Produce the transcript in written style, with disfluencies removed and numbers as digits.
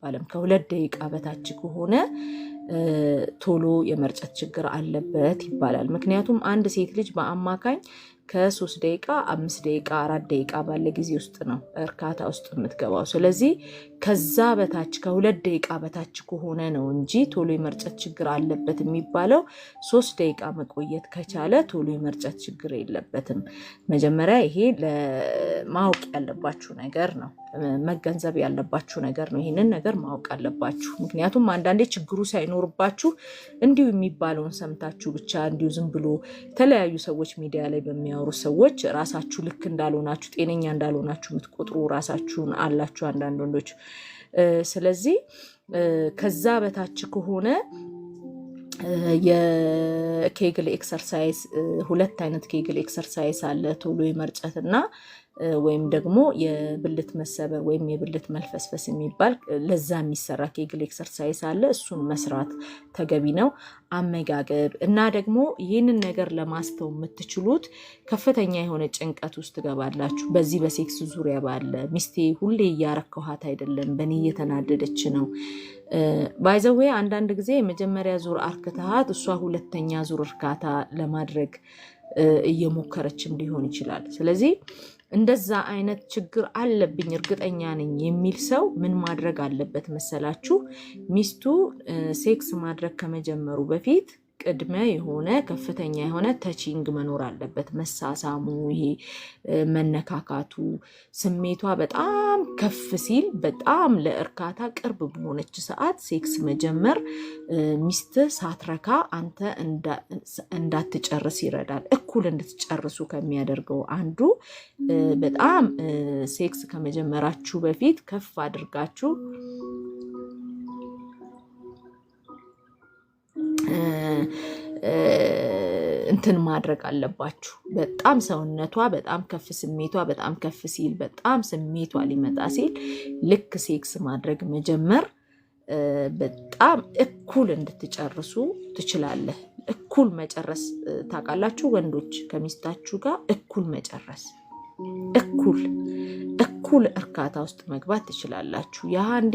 አይባልም። ከ2 ደቂቃ በታች ከሆነ ቶሎ የመርጨት ችግር አለበት ይባላል። ምክንያቱም አንድ ሴት ልጅ በአማካኝ ከ3 ደቂቃ፣ 5 ደቂቃ፣ 4 ደቂቃ ባለ ጊዜ ውስጥ ነው እርካታ ውስጥ የምትገባው። ስለዚህ ከዛ በታች፣ ከ2 ደቂቃ በታች ከሆነ ነው እንጂ ቶሎ የመርጨት ችግር አለበት የሚባለው። 3 ደቂቃ መቆየት ከቻለ ቶሎ የመርጨት ችግር የለበትም። መጀመሪያ ይሄ ለማወቅ ያለባችሁ ነገር ነው፣ መገንዘብ ያለባችሁ ነገር ነው። ይህንን ነገር ማወቅ አለባችሁ። ምክንያቱም አንዳንዴ ችግሩ ሳይኖርባችሁ እንዲሁ የሚባለውን ሰምታችሁ ብቻ፣ እንዲሁ ዝም ብሎ የተለያዩ ሰዎች ሚዲያ ላይ በሚያወሩ ሰዎች ራሳችሁ ልክ እንዳልሆናችሁ፣ ጤነኛ እንዳልሆናችሁ የምትቆጥሩ ራሳችሁን አላችሁ አንዳንድ ወንዶች። ስለዚህ ከዛ በታች ከሆነ የ Kegel exercise፣ ሁለት አይነት Kegel exercise አለ። ቶሎ የመርጨት እና ወይም ደግሞ የብልት መሰበር ወይም የብልት መልፈስፈስ የሚባል፣ ለዛ የሚሰራ Kegel exercise አለ። እሱን መስራት ተገቢ ነው። አመጋገብ እና ደግሞ ይህንን ነገር ለማስተው የምትችሉት ከፍተኛ የሆነ ጭንቀት ውስጥ ትገባላችሁ። በዚህ በ sex ዙሪያ ባለ ሚስቴ ሁሌ እያረከኋት አይደለም፣ በእኔ እየተናደደች ነው። By the way፣ አንዳንድ ጊዜ የመጀመሪያ ዙር አርክተሃት እሷ ሁለተኛ ዙር እርካታ ለማድረግ እየሞከረችም ሊሆን ይችላል። ስለዚህ እንደዛ አይነት ችግር አለብኝ እርግጠኛ ነኝ የሚል ሰው ምን ማድረግ አለበት መሰላችሁ? ሚስቱ sex ማድረግ ከመጀመሩ በፊት ቅድመ የሆነ ከፍተኛ የሆነ touching መኖር አለበት። መሳሳሙ፣ ይሄ መነካካቱ፣ ስሜቷ በጣም ከፍ ሲል፣ በጣም ለእርካታ ቅርብ በሆነች ሰዓት sex መጀመር ሚስት ሳትረካ አንተ እንዳትጨርስ ይረዳል። እኩል እንድትጨርሱ ከሚያደርገው አንዱ በጣም sex ከመጀመራችሁ በፊት ከፍ አድርጋችሁ እንትን ማድረግ አለባችሁ። በጣም ሰውነቷ በጣም ከፍ፣ ስሜቷ በጣም ከፍ ሲል፣ በጣም ስሜቷ ሊመጣ ሲል ልክ sex ማድረግ መጀመር በጣም እኩል እንድትጨርሱ ትችላለህ። እኩል መጨረስ ታውቃላችሁ፣ ወንዶች ከሚስታችሁ ጋር እኩል መጨረስ፣ እኩል እኩል እርካታ ውስጥ መግባት ትችላላችሁ። ያ እንዴ